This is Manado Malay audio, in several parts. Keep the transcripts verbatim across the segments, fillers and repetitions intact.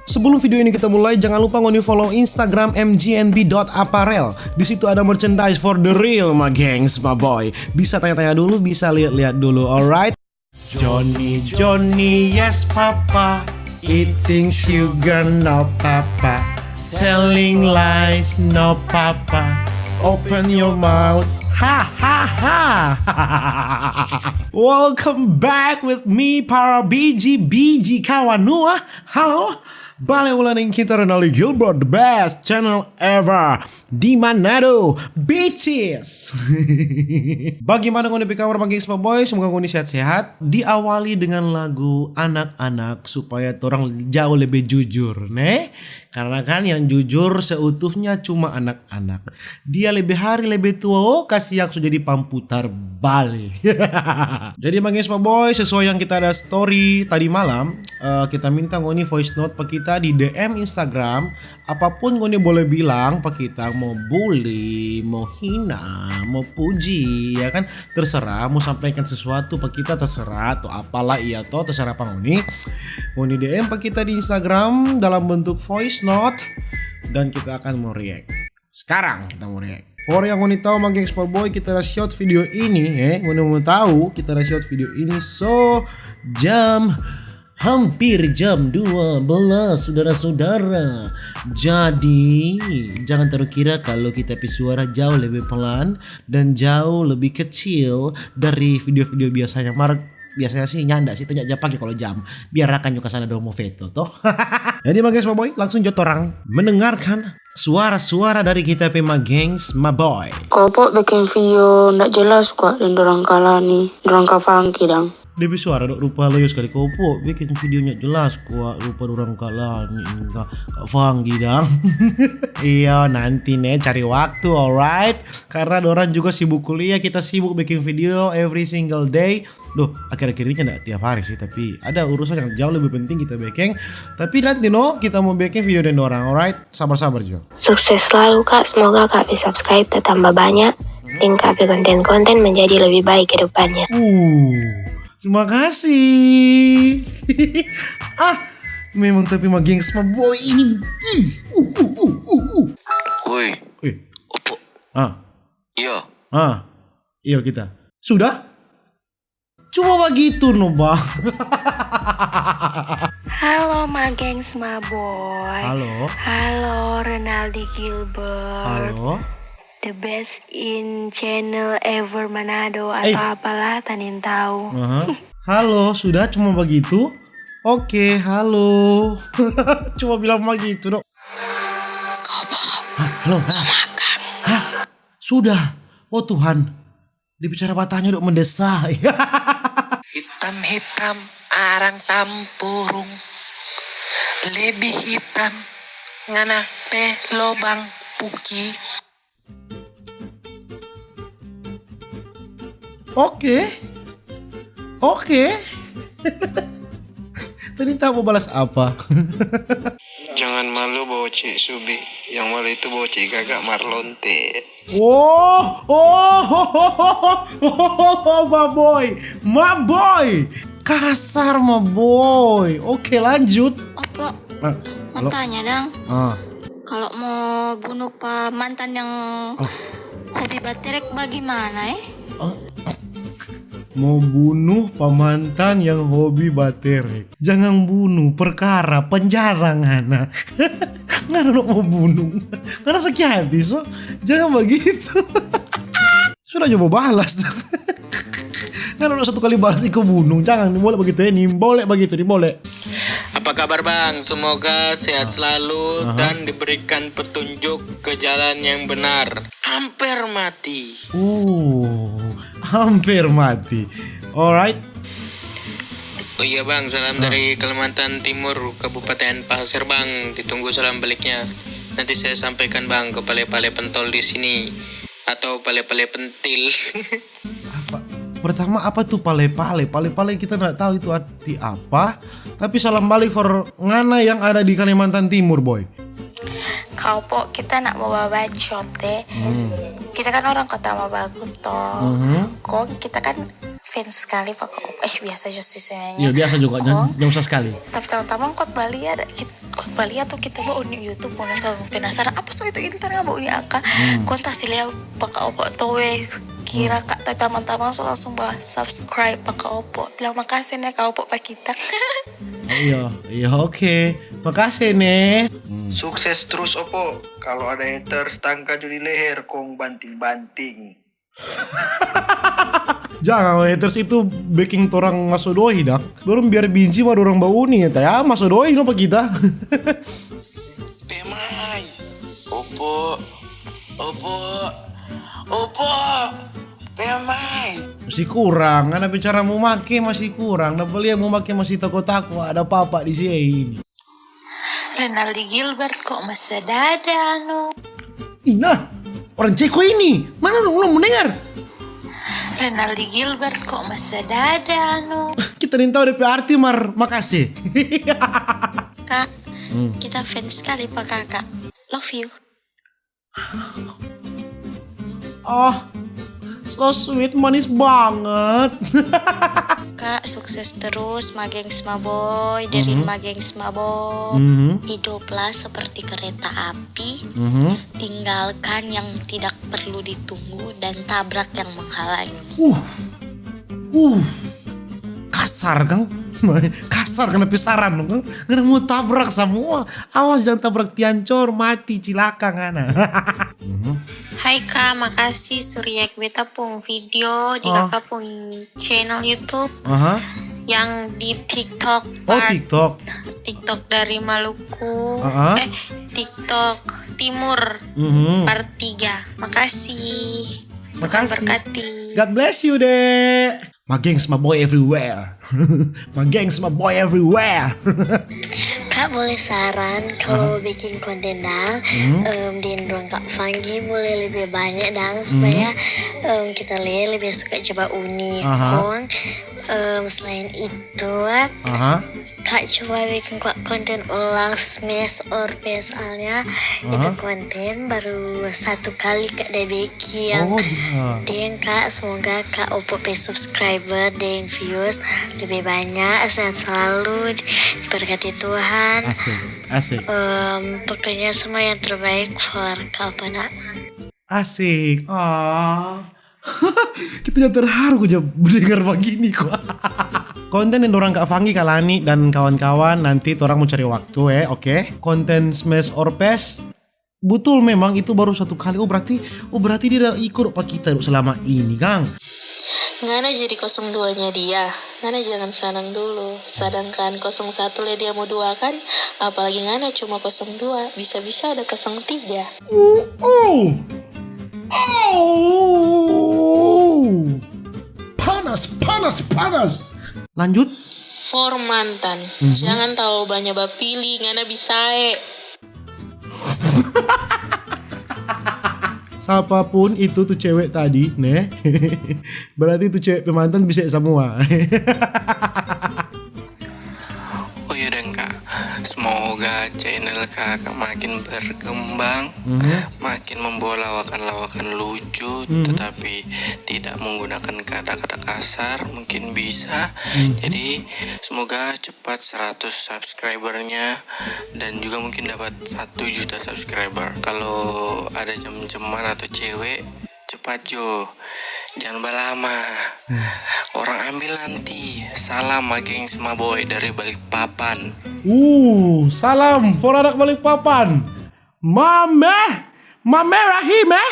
Sebelum video ini kita mulai, jangan lupa ngoni follow Instagram M G N B dot apparel. Di situ ada merchandise for the real, my gengs, my boy. Bisa tanya-tanya dulu, bisa lihat-lihat dulu, alright? Johnny, Johnny, yes, papa. Eating sugar, no, papa. Telling lies, no, papa. Open your mouth, ha, ha, ha. Welcome back with me, para biji-biji kawanua. Halo, bale ulang deng kita, Renaldi Gilbert, the best channel ever di Manado, bitches. Bagimana ngoni pe kabar, my gengs, my boy? Semoga ngoni sehat-sehat. Diawali dengan lagu anak-anak supaya torang jauh lebih jujur, ne? Karena kan yang jujur seutuhnya cuma anak-anak. Dia lebih hari lebih tua, oh, kasiang, so jadi pamputar bale. Jadi, my gengs, my boy, sesuai yang kita ada story tadi malam, eh, kita minta ngoni voice note pa kita di D M Instagram. Apapun ngoni boleh bilang pa kita, mau bully, mau hina, mau puji, ya kan? Terserah, mau sampaikan sesuatu pa kita, terserah, atau apalah, iya to, terserah pa ngoni. Ngoni D M pa kita di Instagram dalam bentuk voice note, dan kita akan mau react. Sekarang kita mau react. For yang ngoni tahu, my gengs, my boy, kita ada shoot video ini, eh, ngoni mau tahu, kita ada shoot video ini, so jam hampir jam dua belas, saudara-saudara. Jadi, jangan terlalu kira kalau kita pe suara jauh lebih pelan dan jauh lebih kecil dari video-video biasanya. Mar, biasanya sih nyanda sih, tanya aja pake kalau jam. Biar akan juga sana dong mau veto, toh. Jadi, my gengs, my boy, langsung jo torang mendengarkan suara-suara dari kita pe my gengs, my boy. Kopo bikin video ndak jelas kwa deng dorang kalani, dorang kafangki dang. Dia pe suara dok rupa loyo skali. Kopo bikin video ndak jelas kwa rupa dorang kalani, ka, kafangki dang. Iya, nanti ne cari waktu, alright? Karena dorang juga sibuk kuliah, kita sibuk bikin video every single day. Duh, akhir-akhir ini ndak tiap hari sih, tapi ada urusan yang jauh lebih penting kita bikin. Tapi nanti no, kita mau bikin video deng dorang, alright? Sabar-sabar jo. Sukses selalu, Kak. Semoga Kak pe subscribe tatamba banya, deng Kak pe konten-konten menjadi lebih baik ke depannya. Uh, terima kasih. Ah, memang tapi my gengs, my boy ini. Ih, uh, uh, uh, uh, uh. Woi, eh, opo? Ah, iya. Ah, iya kita. Sudah? Cuma bagitu no, Bang. Halo, my gengs, my boy. Halo. Halo, Renaldi Gilbert. Halo. The best in channel ever Manado atau apalah, tanin tahu. Aha. Halo, sudah cuma bagitu? Oke, halo. Cuma bilang bagitu, no. Kopo. Hah, halo. Hah? Sudah. Oh, Tuhan. Dia bicara batanya dok mendesak. Hitam-hitam arang tampurung, lebih hitam ngana pe lobang puki. Oke. Oke. Tadi tak mau balas apa? Jangan malu bawa cik Subi, yang malu itu bawa cik Gaga Marlonte. Oh, oh, oh, oh, oh, oh, oh, my boy, my boy, kasar, my boy. Oke, lanjut. Opo, ah, mau tanya dang. Ah. Kalau mau bunuh pa mantan yang hobi baterek, bagaimana, eh? Oh. Mau bunuh pa mantan yang hobi baterek. Jangan bunuh, perkara, penjara ngana. Ngana no mau bunuh. Ngana sakit hati, so. Jangan bagitu. Sudah coba balas. Ngana no satu kali balas iko bunuh. Jangan, ni boleh bagitu ya, ni boleh bagitu, ni boleh. Apa kabar, Bang? Semoga sehat selalu dan diberikan petunjuk ke jalan yang benar. Hampir mati. Oh, hampir mati. Alright. Oh iya, Bang, salam dari Kalimantan Timur, Kabupaten Pasir, Bang. Ditunggu salam baliknya. Nanti saya sampaikan, Bang, ke pale-pale pentol di sini atau pale-pale pentil. Apa? Pertama, apa tu pale-pale? Pale-pale kita nggak tahu itu arti apa. Tapi salam balik for ngana yang ada di Kalimantan Timur, boy. Kau po kita nak mau babacot, eh. Hmm. Kita kan orang Kota Mobagu, toh. Mhm. Kok kita kan fans sekali pa Kak Opo. Eh, biasa jo sih sebenarnya. Iya, biasa juga, Kong, jangan usah sekali. Tapi terutama Kak Balia ada, Kak Balia tuh kita bawa uni YouTube, mau sama penasaran apa so itu Intan nggak bawa uni angka. Kong tak sih lihat pa Kak Opo towe kira Kak, teman-teman so langsung bawa subscribe pa Kak Opo. Bilang makasih nih Kak Opo pa kita. Iya, iya, oke. Makasih nih. Sukses terus Opo. Kalau ada haters, tangka jo di leher kong banting-banting. Jangan, haters itu bikin torang maso dohi dah. Dorang biar binci ma dorang bauni, ya maso dohi no pa kita. Pemai. Opo. Opo. Opo. Pemai. Masih kurang, ngana pe cara mo make masih kurang. Dapa lia mo make masih tako-tako, ada papa di sini. Renaldi Gilbert kok masih ada anu. Ina, orang Ceko ini. Mana no ulang mendengar? Renaldi Gilbert kok masih ada anu. Kita nih tahu D P arti mar makasih. Kak, kita fans sekali pa Kakak. Love you. Oh, so sweet, manis banget. Kak, sukses terus, magengs maboy, Derin magengs maboy. Mhm, Hiduplah seperti kereta api, mhm. Tinggalkan yang tidak perlu ditunggu dan tabrak yang menghalangi. Uh, uh, kasar kang, kasar kena pisaran dong kang, kena mau tabrak semua. Awas jangan tabrak tiancor, mati cilaka ngana. Hai Kak, makasih su react beta pung video di Oh. Kakak pung channel YouTube Aha. yang di TikTok Oh part TikTok. TikTok dari Maluku, Ah. eh TikTok Timur Mhm. part tiga. Makasih. Makasih. Berkati. God bless you dek. My gangs, my boy everywhere. My gangs, my boy everywhere. Kak boleh saran kalau bikin konten dang, em, deng ruang Kak Fanggi boleh lebih banyak dang supaya em, kita le lebih suka coba uni. Aha. Kong em, selain itu, Aha. Kak coba bikin ko- konten ulang smash or pass, soalnya itu konten baru satu kali Kak da bikin. Oh, iya. Deng Kak, semoga Kak Opo pe subscriber deng views lebih banyak, sehat selalu, diberkati Tuhan. Asik, asik. Em, pokoknya semua yang terbaik for Kak Opo nak. Asik. Ah. Kita jadi terharu aja mendengar begini kok. Konten yang orang Kak Fanggi, Kak Lani, dan kawan-kawan, nanti orang mau cari waktu eh, oke? Konten smash or pass. Betul memang itu baru satu kali. Oh berarti, oh berarti dia udah ikut pa kita selama ini, kang. Ngana jadi kosong duanya dia. Ngana jangan sanang dulu. Sedangkan kosong satu le dia mau duakan, apalagi ngana cuma kosong dua, bisa-bisa ada kosong tiga. Uh, uh. Oh. Panas, panas, panas. Lanjut. For mantan, jangan terlalu banyak bapili, ngana bisae. Siapapun itu tuh cewek tadi, neh. Berarti tuh cewek pemantan bisa semua. Oh iya deng kak, semoga channel kakak makin berkembang, makin membawa lawakan-lawakan lucu, tetapi tidak menggunakan kata-kata kasar, mungkin bisa. Jadi semoga cepat seratus subscribernya dan juga mungkin dapat satu juta subscriber. Kalau ada cem-ceman atau cewek, cepat jo, jangan balama. Orang ambil nanti. Salam ma gengs ma boy dari Balikpapan. Uh, salam for anak Balikpapan. Mame, mame Rahim eh.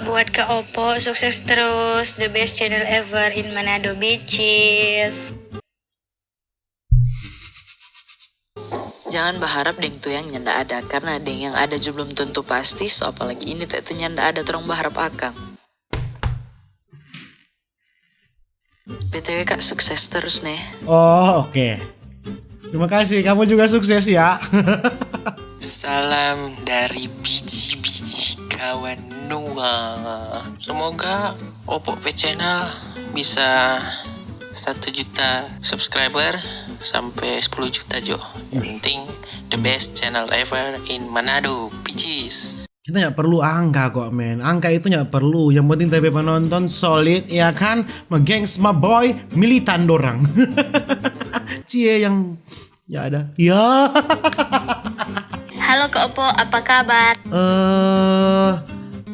Buat Kak Opo, sukses terus, the best channel ever in Manado, bitches. Jangan baharap deng tu yang nyanda ada, karena deng yang ada jo belum tentu pasti, so apalagi ini te tu nyanda ada, torang baharap akang. B T W kak, sukses terus nih. Oh oke. Terima kasih, kamu juga sukses ya. Salam dari biji-biji kawan Noah. Semoga Opo pe channel bisa satu juta subscriber sampai sepuluh juta jo. Yang penting the best channel ever in Manado, bitches. Kita nggak perlu angka kok, men. Angka itu nggak perlu. Yang penting tapi penonton solid, ya kan? Magengs, my boy, militan dorang. Cie yang ya ada. Ya. Halo Kak Opo, apa kabar? Eh,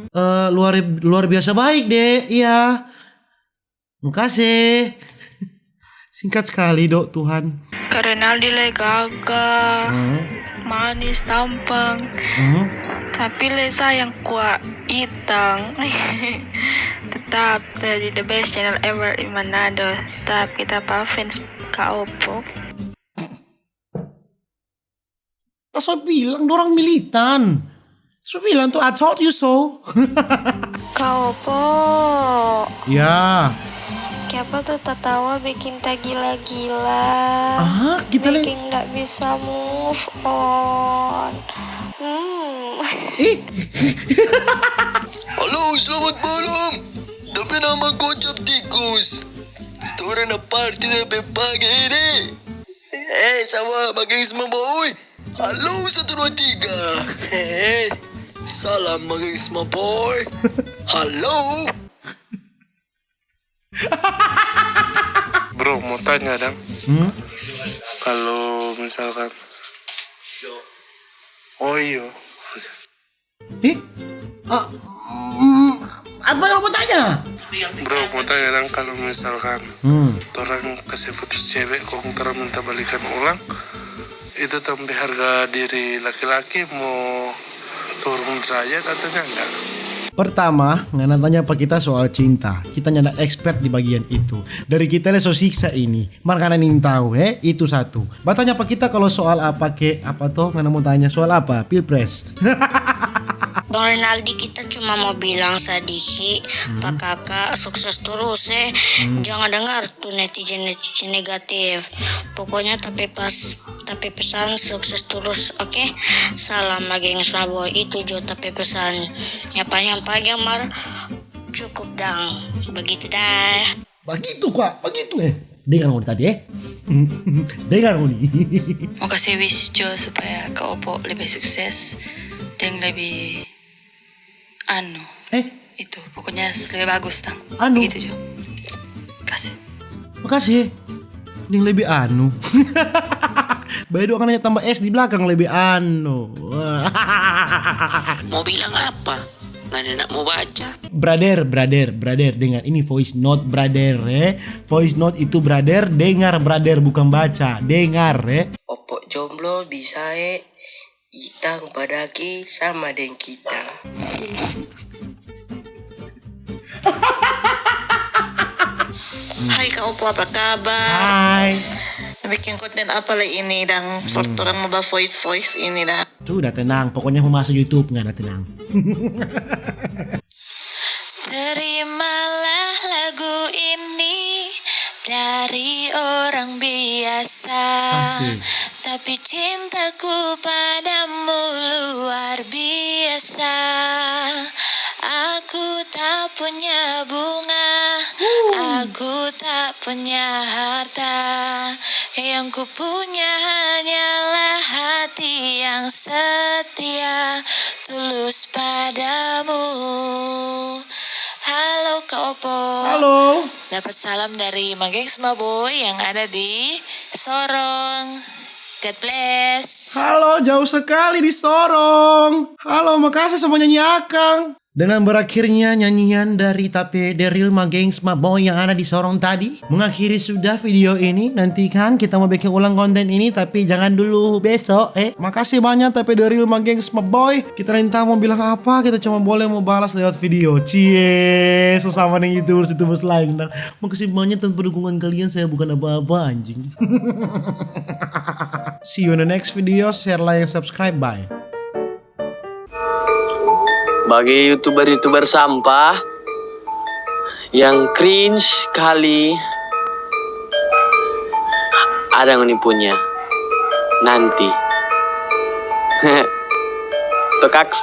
eh, luar luar biasa baik, Dek. Iya. Makasih. Singkat sekali, Dok, Tuhan. Kak Renaldi le gagah, Hmm. manis, tampang. Hmm. Tapi le sayang kua itang. Tetap jadi the best channel ever in Manado. Tetap kita pa fans Kak Opo. So bilang dorang militan. So bilang tuh, I told you so. Kak Opo, Ya. kiapa tu tatawa bikin tagila-gila? Ah, kita le. Bikin nggak bisa move on. Hmm. Ih. Halo, selamat malam. Tapi nama gocap tikus. Stora na party sampai pagi ini. Eh, sama magengs, my boy. Halo, satu, dua, tiga. Eh, salam magengs, my boy. Halo. Bro, mau tanya dang. Hmm? Kalau misalkan, oh iyo, Eh? Ah, mm, apa yang mau tanya? Bro, mau tanya dang, kalau misalkan Hmm. torang kasih putus cewek, kong torang minta balikan ulang, itu tong pe harga diri laki-laki mo turun derajat atau nyanda? Pertama, ngana tanya pa kita soal cinta. Kita nyanda expert di bagian itu. Dari kita le so siksa ini. Mar ngana nintau, eh? Itu satu. Batanya pa kita kalau soal apa ke, apa toh? Ngana mau tanya soal apa? Pilpres. Bang Rinaldi, kita cuma mau bilang sadiki, pa kakak sukses terus eh. Jangan dengar tu netizen-netizen negatif. Pokoknya tapi pas tapi pesan sukses terus, oke? Salam magengs, my boy, itu jo tapi pesan. Ya panjang-panjang mar cukup dang. Begitu dah. Bagitu kwa, bagitu eh. Dengar ngoni tadi eh. Dengar ngoni. Mau kasih wish jo supaya Kak Opo lebih sukses dan lebih anu. Eh, Itu pokoknya lebih bagus dang. Anu. Begitu jo. Kasih. Makasih. Yang lebih anu. Bae doang nanya tambah S di belakang lebih anu. Mau bilang apa? Nggak ada nak mau baca. Brother, brother, brother, dengar. Ini voice note, brother, eh. Voice note itu, brother, dengar, brother, bukan baca. Dengar, eh. Opo jomblo bisa e itang padaki sama deng kita. Hai Kak Opo, apa kabar? Hai. Bikin konten apa le ini dang? For torang mo ba voice voice ini dang. Sudah tenang, pokoknya mau masuk YouTube nggak ada tenang. Terimalah lagu ini dari orang biasa. Asik. Tapi cintaku padamu luar biasa. Aku tak punya bunga, aku tak punya harta. Yang ku punya hanyalah hati yang setia, tulus padamu. Halo Kak Opo. Halo. Dapat salam dari Magengs Maboy yang ada di Sorong. God bless. Halo, jauh sekali di Sorong. Halo, makasih sama nyanyi akang. Dengan berakhirnya nyanyian dari Tape Deril Magengs Maboy yang ada di Sorong tadi, mengakhiri sudah video ini. Nantikan kita mau bikin ulang konten ini, tapi jangan dulu besok, eh. Makasih banyak Tape Deril Magengs Maboy. Kita nda tau mau bilang apa, kita cuma boleh mau balas lewat video. Cie, so sama deng youtubers-youtubers lain. Nah, makasih banyak, tanpa dukungan kalian saya bukan apa-apa, anjing. See you in the next video, share, like, and subscribe, bye. Bagi youtuber-youtuber sampah yang cringe kali, ada ngoni punya nanti. Tokaks.